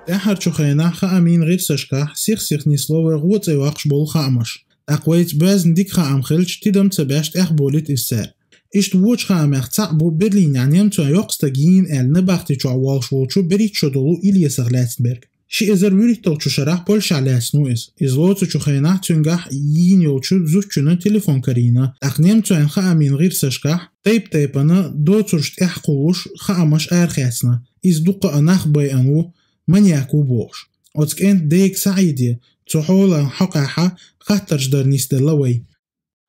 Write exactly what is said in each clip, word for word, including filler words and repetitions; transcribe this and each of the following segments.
ТӀаьххьарчу хенахь хаамийн гӀирсашкахь сих-сиха нисло вай гӀо цӀе йоккхуш болу хаамаш. ТӀаккха вайца боьзна дика хаам хилча, тидам ца беш тӀехболуьйту иза цара. Иштта вочу хаамех цхьаъ бу Берлинехь немцойн йоккха стаг йийна аьлла набахти чохь волуш волчу берхӀитта шо долу Ильясах лаьцна берг. Ши эзар вуьрхӀитталгӀачу шарахь Польшехь лаьцна ву иза. Иза лоцучу хенахь цуьнгахь йийна йолчу зудчунна телефон карийна. ТӀаккха немцойн хаамийн гӀирсашкахь тайп-тайпана доцурш тӀехь кхуллуш хаамаш арахецна. Иза дуккха а нах байина ву, маньяк ву бохуш. Оцу кӀентан дега СаӀиде цу хьолан хьокъехь хаттарш дар нисделла вай.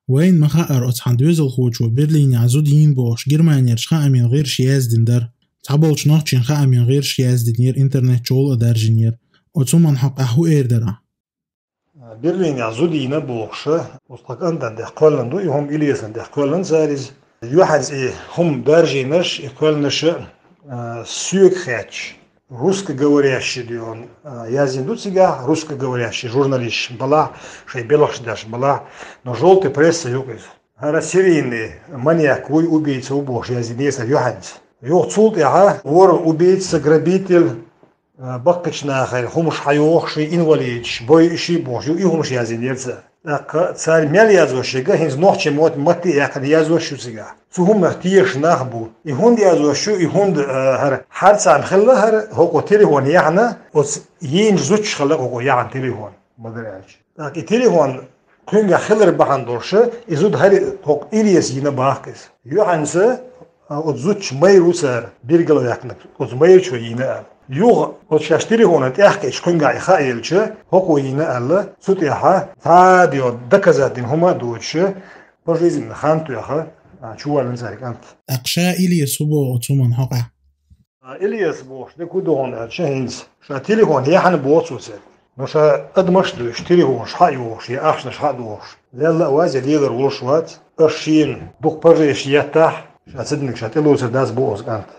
Вайна ма хаара, оцу хьан доьзалхочо Берлинехь зуда йийна бохуш Германерчу хаамийн гӀирсаша яздина дара. Цхьаболчу нохчийн хаамийн гӀирсаша яздинера, интернет чухула а даржийнера. Оцу хӀуманна хьокъехь хӀун эр дара ахь? Берлинехь зуда йийна бохуш, оцу тхан кӀантана тӀехь кхоьллина ду, и хӀума Ильясна тӀехь кхоьллина цара иза. Юьхьанца и хӀума даржийнарш, и кхоьллинарш, а, соьга хаьттича, русскоговорящий дуьйна, а, яздина ду цигахь, русскоговорящий журналисташ балахь, шайн белхаш деш балахь, но жёлтая пресса ю-кх иза. ХӀара серийный маньяк вуй, убийца ву бохуш яздинера цара юьхьанца. Юха цул тӀаьхьа ворон убийца, грабитель, а, баккхийчу нахера хӀумаш хьайохуш, инвалидаш, бойуш бохуш, ю и хӀумаш яздинера цара. ТӀаккха цара мел яздеш ю, хӀинца нохчийн мотт-, матте а яьккхина яздеш ю цигахь. Цу хӀуманах тешаш нах бу. И хӀунда яздеш ю, и хӀунда, а, хӀара хьарцахь хилла хӀара, хӀокхо телефон яьхьна, оцу йийначу зудчух хилла хӀокхо яьхьна телефон, ма-дарра аьлча. ТӀаккха и телефон кхуьнгахь хилар бахьана долуш, и зуда хӀара хӀокху Ильяса йийна боху-кх иза. Юьхьанца, а, оцу зудчун майра ву цара биргал ваьккхинарг, оцу майрачо йийна аьлла. Юха оцу шаьш телефонан тӀехь кхиъча кхуьнгахь и хааелча, хӀокхо йийна аьлла, цу тӀехь цхьа а доьху доказательно хӀума а доцуш, пожизненно хан тоьхна, а, чувоьллина цара и кӀант. ТӀаккха ша Ильяс хӀун боху оцу хӀуманна хьокъехь? А, Ильяс бохуш дерг хӀун ду хьуна аьлча хӀинца, ша телефон яьхьна боху цо цаьрга. Но ша адамаш а дуьйш, телефонаш хьа а йохуш, я ахчанаш хьа а дохуш, лелла а вац, я лелар волуш вац. Аш шена дукха пожараш еттахь, ша ца динарг ша тӀелоцур дац боху оцу кӀанта.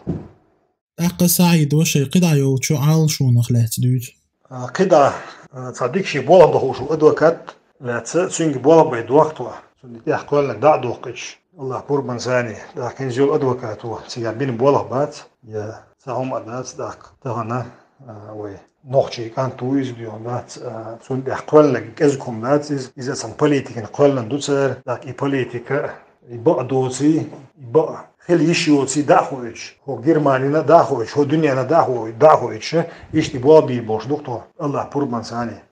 ТӀаккха СаӀида шайн кхидӀа йолчу Ӏалашонах лаьцна дуьйцу. А, кхидӀа, а, цхьа дика шен болх бан хууш ву адвокат лаьцна, цуьнга болх бан дохку тхо. Цунна тӀехь кхоьллинарг дӀа а доккхуьйтуш, Аллах пурбанца царна, тӀаккха хӀинца йолу адвокато цигахь бина болх бац, я цхьа хӀума а дац, тӀаккха тахана, а, вай нохчийн кӀант ву иза, дуьйна дац, а, цунна тӀехь кхоьллинарг кӀезиг хӀума дац иза, иза цхьана политикина кхоьллина ду цара, тӀаккха и политика, и бакъ доций, и бакъ хила йиш йоций дӀа а хоуьйтуш, хӀо Германина дӀа а хоуьйтуш, хӀо дуьненна дӀа а хоуьйтуш, дӀа а хоуьйтуш, иштта и болх бийр болуш ду-кх тхо, Аллах пурбанца царна.